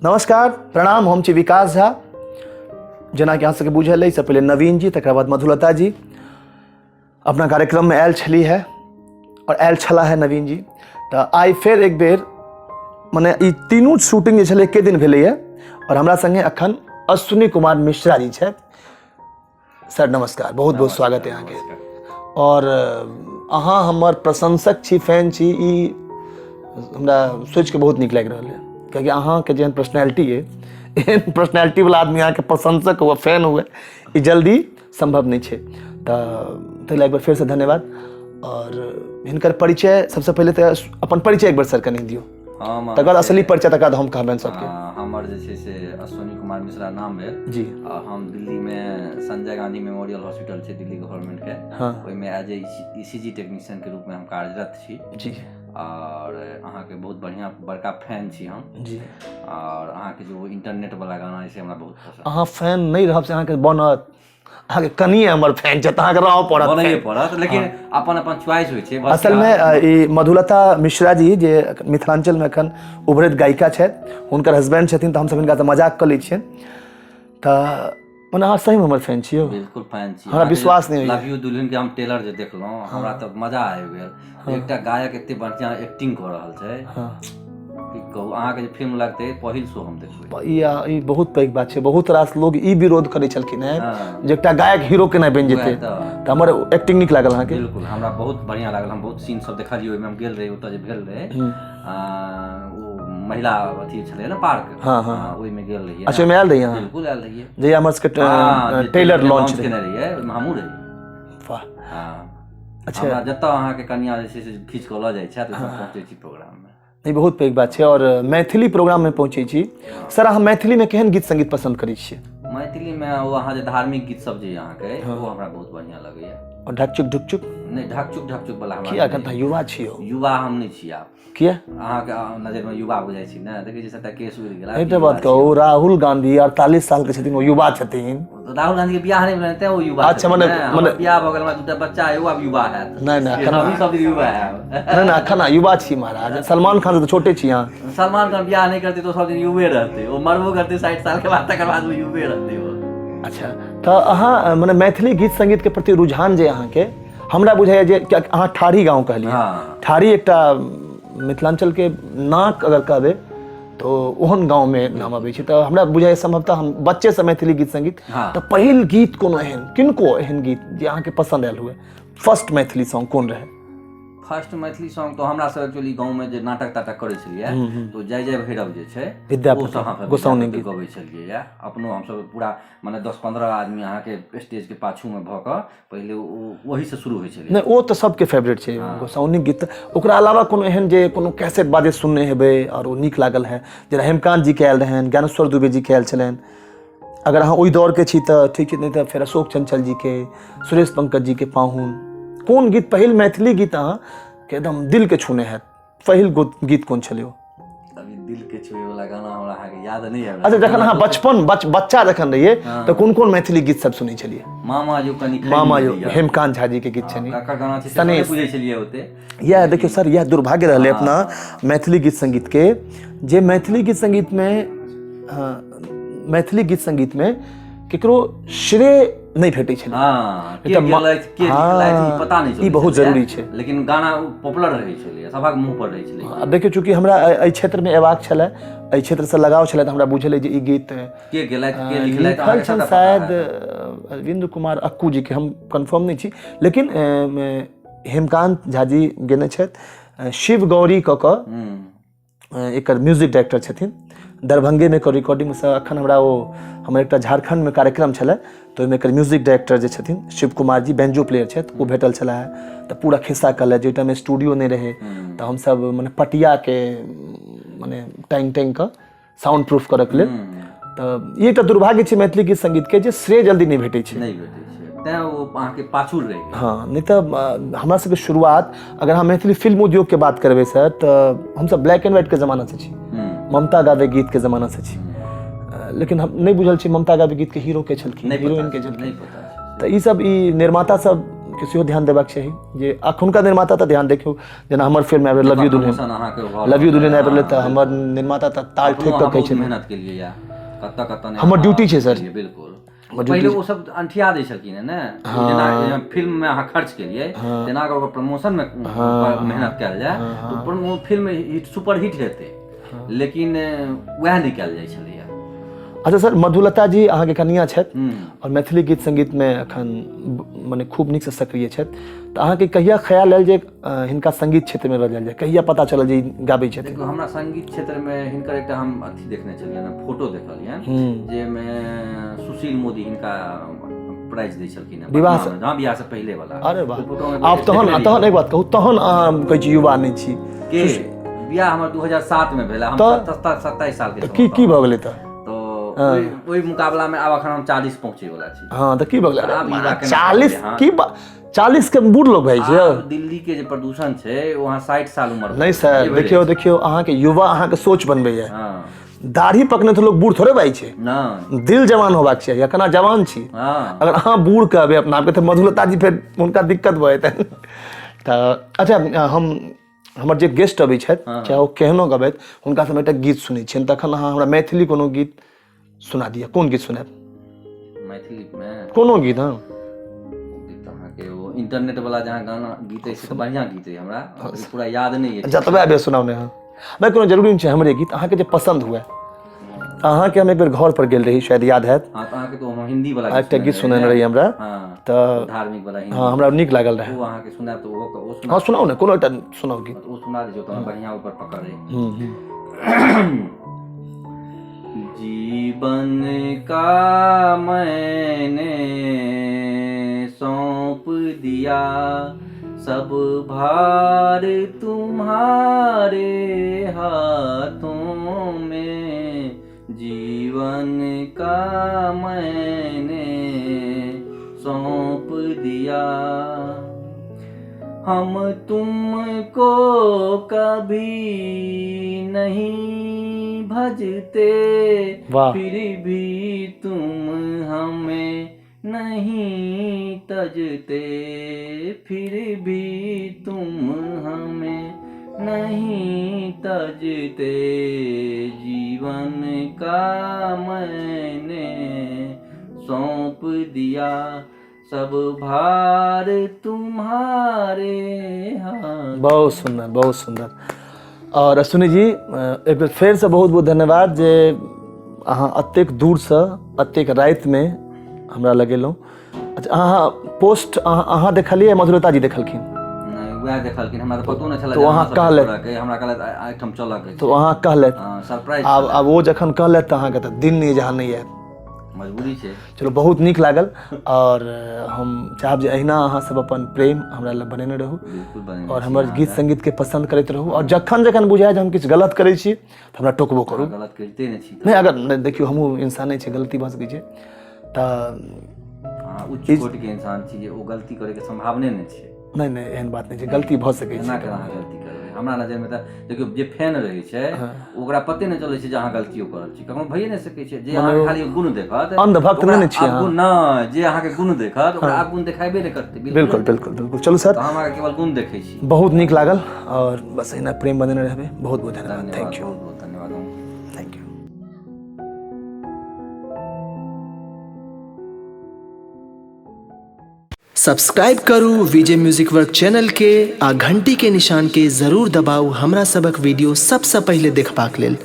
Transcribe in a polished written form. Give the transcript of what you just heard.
नमस्कार, प्रणाम। हम छी विकास झा। जेनाकि अहाँ सबके बुझल अछि, पहिले नवीन जी, तकर बाद मधुलता जी अपना कार्यक्रममे आयल छली है आओर आयल छला है नवीन जी। तऽ आइ फेर एक बेर मने ई तीनू शूटिंग जे छलै एके दिन भेलैए आओर हमरा सङ्गे अखन अश्विनी कुमार मिश्रा जी छथि। सर नमस्कार, बहुत बहुत स्वागत है अहाँके। आओर अहाँ हमर प्रशंसक छी, फैन छी, ई हमरा सोचिके बहुत नीक लागि रहल है, कियाकि अहाँके जेहन पर्सनैलिटी अइ, एहन पर्सनैलिटी वाला आदमी अहाँके प्रशंसक हुए, फैन हुए, ई जल्दी सम्भव नहि छै। तऽ ताहि लए एक बेर फेरसँ धन्यवाद। आओर हिनकर परिचय, सबसँ पहिले तऽ अपन परिचय एक बेर सर कनि दियौ। हम तकर बाद असली परिचय, तकर बाद हम कहबनि सबके। हमर जे छै से अश्विनी कुमार मिश्रा नाम भेल जी। आ हम दिल्लीमे संजय गांधी मेमोरियल हॉस्पिटल छै दिल्ली गवर्नमेंटके, ओहिमे एज ए ईसीजी टेक्नीशियनके रूपमे हम कार्यरत छी। आओर अहाँके बहुत बढ़िआँ बड़का फैन छी हम। आओर अहाँके जो इंटरनेट वाला गाना छै, हमरा बहुत पसंद। अहाँ फैन नहि रहब से अहाँके बनत? अहाँके कनिए हमर फैन छै तऽ अहाँके रहऽ पड़त। बनैए पड़त, लेकिन अपन अपन च्वाइस होइ छै। असलमे ई मधुलता मिश्रा जी जे मिथिलाञ्चलमे एखन उभरैत गायिका छथि, हुनकर हस्बैंड छथिन, तऽ हमसभ हिनकासँ मजाक कऽ लै छियनि। तऽ मने अहाँ सहीमे हमर फैन छियौ? बिल्कुल फैन छी। हमरा विश्वास नहि होइए। लव यू दुल्हन के हम टेलर जे देखलहुँ, हमरा तऽ मजा आबि गेल। एकटा गायक एते बढ़िआँ एक्टिंग कऽ रहल छै, की कहू। अहाँके जे फिल्म लगतै, पहिल शो हम देखबै। ई बहुत पैघ बात छै। बहुत रास लोग ई विरोध करै छलखिन हेँ जे एकटा गायक हीरो केना बनि जेतै। वएह। तऽ हमर एक्टिंग नीक लागल अहाँके? बिल्कुल, हमरा बहुत बढ़िआँ लागल। हम बहुत सीन सब देखलियै ओहिमे, हम गेल रही ओतऽ जे भेल रहै, ओ महिला अथी छलै ने पार्क। हाँ, हाँ। ओहिमे गेल रहियै। अच्छा, ओहिमे आयल रहियै अहाँ? बिल्कुल आयल रहियै। जहिया हमर सबके हाँ, जे ट्रेलर लॉन्च रहै। केने रहियै, ओहिमे हमहूँ रहियै। वाह। हाँ। अच्छा। हमरा जतऽ अहाँके कनिया जे छै से खींच कऽ लऽ जाइ छथि, ओतऽ पहुँचै छी प्रोग्राममे। ई बहुत पैघ बात छै आओर मैथिली प्रोग्राममे पहुँचै छी। सर, अहाँ मैथिलीमे केहन गीत सङ्गीत पसन्द करै छियै? मैथिलीमे ओ अहाँ जे धार्मिक गीत सब जे अहाँके, ओ हमरा बहुत बढ़िआँ लगैया। आओर ढकचुक ढुकचुक? नहि, ढकचुक ढकचुक वाला हमरा किया? एखन नहि। तऽ युवा छी यौ। युवा हम नहि छी आब। किया? अहाँके नजरिमे युवा बुझाइ छी ने? देखै छी सबटा केस उड़ि गेल। एकटा बात कहू, राहुल गांधी 48 साल के छथिन, ओ युवा छथिन? राहुल गांधी के बियाह नहि भेलनि तें ओ युवा। अच्छा, मने बियाह भऽ गेल, हमरा दूटा बच्चा है, ओ आब युवा हैत? नहि, एखन हम सब दिन युवा हैब। नहि नहि, एखन अहाँ युवा छी महाराज। सलमान खान से तऽ छोटे छी अहाँ। सलमान खान बियाह नहि करतै तऽ ओ सब दिन युवे रहतै। ओ मरबो करतै 60 साल के बाद, तकर बाद ओ युवे रहतै ओ। अच्छा, तऽ अहाँ मने मैथिली गीत संगीत के प्रति रुझान जे अहाँके, हमरा बुझाइया जे कियाकि अहाँ ठाढ़ी गाँव कहलियै। ठाढ़ी एकटा मिथिलाञ्चल के नाक अगर कहबै तऽ ओहन गाँवमे नाम अबै छै। तऽ हमरा बुझाइया सम्भवतः हम बच्चेसँ मैथिली गीत संगीत। तऽ पहिल गीत कोनो एहन किनको एहन गीत जे अहाँके पसन्द आयल हुए, फर्स्ट मैथिली सॉन्ग कोन रहै? फर्स्ट मैथिली सॉन्ग तऽ हमरा सब एक्चुअली गाँवमे जे नाटक ताटक करै छलियै तऽ जय जय भैरव जे छै, विद्यापति, ओ सब हमसब गोसाउनिक विद्यापति गबै छलियै। अपनो हमसब पूरा मने 10-15 आदमी अहाँके स्टेजके पाछूमे भऽ कऽ पहिले ओ ओहीसँ शुरू होइ छलै। नहि, ओ तऽ सबके फेवरेट छै गोसाउनिक गीत। ओकरा अलावा कोनो एहन जे कोनो कैसेट बाजे सुनने हेबै आओर ओ नीक लागल है, जेना हेमकान्त जीके आयल रहनि, ज्ञानेश्वर दुबे जीके आयल छलनि, अगर अहाँ ओहि दौरके छी तऽ ठीक छै, नहि तऽ फेर अशोक चंचल जीके, सुरेश पंकज जीके पाहुन। कोन गीत, पहिल मैथिली गीत अहाँ के एकदम दिलके छूने हैत, पहिल गीत कोन छलै ओ? अभी दिल के छुए वाला गाना हमरा अहाँके याद नहि आबि। अच्छा, जखन अहाँ बचपन बच्चा जखन रहियै तऽ कोन कोन मैथिली गीत सब सुनै छलियै? मामा जो कनि मामा यो, हेमकांत झा जी के गीत छनि। काका गाना छै, से नहि बुझै छलियै ओते। इएह देखियौ सर, इएह दुर्भाग्य रहलै अपना मैथिली गीत संगीत के जे मैथिली गीत संगीत में, हाँ, मैथिली गीत संगीत में केकरो श्रेय नहि भेटै छलै। के तऽ गेलथि, के लिखलथि, ई पता नहि ई बहुत चलै छलै। जरूरी छै। लेकिन गाना पॉपुलर रहै छलै, सभक मुंह पर रहै छलै। आब देखियौ, चूँकि हमरा एहि क्षेत्रमे अयबाक छलै, एहि क्षेत्रसँ लगाव छलै, तऽ हमरा बुझल अइ जे ई गीत के गेलथि, के लिखलथि, लिखल अहाँके छनि सबटा पता शायद हैत। अरविंद कुमार अक्कू जीके, हम कन्फर्म नहि छी, लेकिन हेमकान्त झा जी गेने छथि। शिव गौरी कऽ कऽ एकर म्यूजिक डायरेक्टर छथिन, दरभंगेमे एकर रिकॉर्डिंगसँ। एखन हमरा ओ हमर एकटा झारखण्डमे कार्यक्रम छलै, तऽ ओहिमे एकर म्यूजिक डायरेक्टर जे छथिन शिव कुमार जी, बैंजो प्लेयर छथि, ओ भेटल छलै। तऽ पूरा खिस्सा कहलथि जे ओहि टाइममे स्टूडियो नहि रहै, तऽ हमसब मने पटियाके मने टाँगि टाँगि कऽ साउंड प्रूफ करऽके लेल। तऽ ई एकटा दुर्भाग्य छै मैथिली गीत संगीतके जे श्रेय जल्दी नहि भेटै छै। नहि भेटै छै, तेँ ओ अहाँके पाछू रहि गेल। हँ, नहि तऽ हमरा सबके शुरुआत, अगर अहाँ मैथिली फिल्म उद्योगके बात करबै सर, तऽ हमसब ब्लैक एंड व्हाइटके जमानासँ छी, ममता गावे गीतके जमानासँ छी। लेकिन हम नहि बुझल छी ममता गावे गीतके हीरो के छलखिन, नहि पता हीरोइन के छै, छलखिन। नहि पता छै। तऽ ई सब ई निर्माता सब के सेहो ध्यान देबाक चाही जे अखुनका निर्माता तऽ ध्यान देखियौ जेना हमर फिल्म आबि लव you दुल्हन प्रमोशन अहाँके भऽ लव you रहल दुल्हन आबि रहलै हँ तऽ हमर निर्माता तऽ ताल अपनो ठोकि कऽ अहाँ कहै बहुत छथिन मेहनत केलियै या कतऽ कतऽ नहि हमर अहाँ ड्यूटी छै सर केलियै बिल्कुल हमर पहिले ड्यूटी ओ सब अंठिया दै छलखिन हेँ ने ओ जेना जेना फिल्म मे अहाँ खर्च केलियै तेना अगर ओकर प्रमोशन मे मेहनत कयल जाय तऽ promo film hit super hit हेतै लेकिन वएह नहि कयल जाइ छलैया अच्छा सर मधुलता जी अहाँके कनिया छथि हम्म। आओर मैथिली गीत संगीतमे एखन मने खूब नीकसँ सक्रिय छथि तऽ अहाँके कहिया ख्याल आयल जे हिनका संगीत क्षेत्रमे लऽ जायल जाय कहिया पता चलल जे ई गाबै छथिन देखियौ हमरा संगीत क्षेत्रमे हिनकर एकटा हम अथी देखने छलियनि फोटो देखलियनि जाहिमे सुशील मोदी हिनका प्राइज दै छलखिन हेँ विवाह पटनामे। हँ बियाह से पहिले वाला अरे वाह ओ फोटो आब तहन तहन एक बात कहू तहन अहाँ कहै छी युवा नहि छी के बियाह हमर 2007 मे भेल हम तऽ- 27 साल के तऽ की की भऽ गेलै तऽ तऽ ओहि ओहि मुकाबला मे आब अखन हम 40 पहुँचे वाला छी हँ तऽ की भऽ गेलै आब युवा केना 40 भऽ गेलै, की 40 के बूढ़ लोग भए छै आब दिल्ली के जे प्रदूषण छै वहाँ 60 साल उम्र नहि सर देखियौ देखियौ अहाँके युवा अहाँके सोच बनबैया हँ दाढ़ी पकने तऽ लोग बूढ़ थोड़े भए छै नहि दिल जवान होबाक चाही अखन अहाँ जवान छी हँ अगर अहाँ बूढ़ कहबै अपना आपके तऽ मधुलता जी फेर हुनका दिक्कत भऽ जेतनि तऽ अच्छा हम हमर जे गेस्ट अबै छथि चाहे ओ केहनो गबैत हुनकासँ हम एकटा गीत सुनै छियनि तखन अहाँ हमरा मैथिली कोनो गीत सुना दिअ कोन गीत सुनायब मैथिलीमे कोनो गीत हँ गीत अहाँके ओ इंटरनेट वाला जहाँ गाना गीत अछि से तऽ बढ़िआँ गीत अछि हमरा पूरा याद नहि अछि जतबे आबे सुनाउ ने अहाँ नहि कोनो जरूरी नहि छै हमरे गीत अहाँके जे पसन्द हुए अहाँके हम एक बेर घर पर गेल रही शायद याद हैत हँ तऽ अहाँके तऽ हम हिन्दी वाला एकटा गीत सुनेने रही हमरा हँ तऽ धार्मिक वाला हिन्दी हँ हमरा नीक लागल रहए ओ अहाँके सुनायब तऽ ओहो ओ सुना हँ सुनाउ ने कोनो एकटा सुनाउ गीत ओ सुना दियौ तऽ बढ़िआँ ओकर पकड़ अइ हूँ हूँ जीवन का मैंने सौंप दिया सब भार तुम्हारे हाथों में जीवन का मैंने सौंप दिया हम तुमको कभी नहीं भजते वाह। फिर भी तुम हमें नहीं तजते फिर भी तुम हमें नहीं तजते जीवन का मैंने सौंप दिया सब भार तुम्हारे हाथ बहुत सुन्दर बहुत सुन्दर आओर अश्विनी जी एक बेर फेरसँ बहुत बहुत धन्यवाद जे अहाँ एतेक दूरसँ एतेक रातिमे हमरा लगेलहुँ अच्छा अहाँ पोस्ट अहाँ अहाँ देखलियै मधुलता जी देखलखिन नहि वएह देखलखिन हमरा तऽ पतो नहि छलै तऽ जे अहाँ अहाँ सब कहलथि। छोड़ऽके हमरा कहलथि एहिठाम चलऽके तऽ अहाँ कहलथि हँ सरप्राइज आब आब ओ जखन कहलथि तऽ अहाँके तऽ दिन नहि जे अहाँ नहि आयब मजबूरी छै चलू बहुत नीक लागल आओर हम चाहब जे अहिना अहाँ सब अपन प्रेम हमरा लग बनेने रहू बिल्कुल बनेने आओर छी हमर अहाँ गीत संगीतके पसन्द करैत रहू आओर जखन जखन बुझाय जे हम किछु गलत करै छी तऽ हमरा टोकबो करू अहाँ गलत करिते नहि छी नहि अगर नहि देखियौ हमहूँ इंसाने छी गलती भऽ सकै छै तऽ अहाँ उच्च कोटिके इंसान छी जे ओ गलती करैके सम्भावने नहि छै नहि नहि एहन बात नहि छै गलती भऽ सकै छै एना केना अहाँ गलती करबै हमरा नजरिमे तऽ देखियौ जे फैन रहै छै ओकरा पते नहि चलै छै जे अहाँ गलतियो करल छी कखनो भइए नहि सकै छै जे अहाँके खाली गुण देखत अंधभक्त नहि ने छी ओकरा अवगुण नहि जे अहाँके गुण देखत ओकरा अवगुण देखाबे नहि करतै बिल्कुल बिल्कुल बिल्कुल चलू सर तऽ हम अहाँके केवल गुण देखै छी बहुत नीक लागल आओर बस एहिना प्रेम बनेने रहबै बहुत बहुत धन्यवाद धन्यवाद thank you बहुत बहुत धन्यवाद अहूँके। Thank you subscribe करू विजय म्यूजिक वर्क चैनल के आ घंटी के निशान के जरूर दबाउ हमरा सबक वीडियो सबसँ पहिले देखबाक लेल।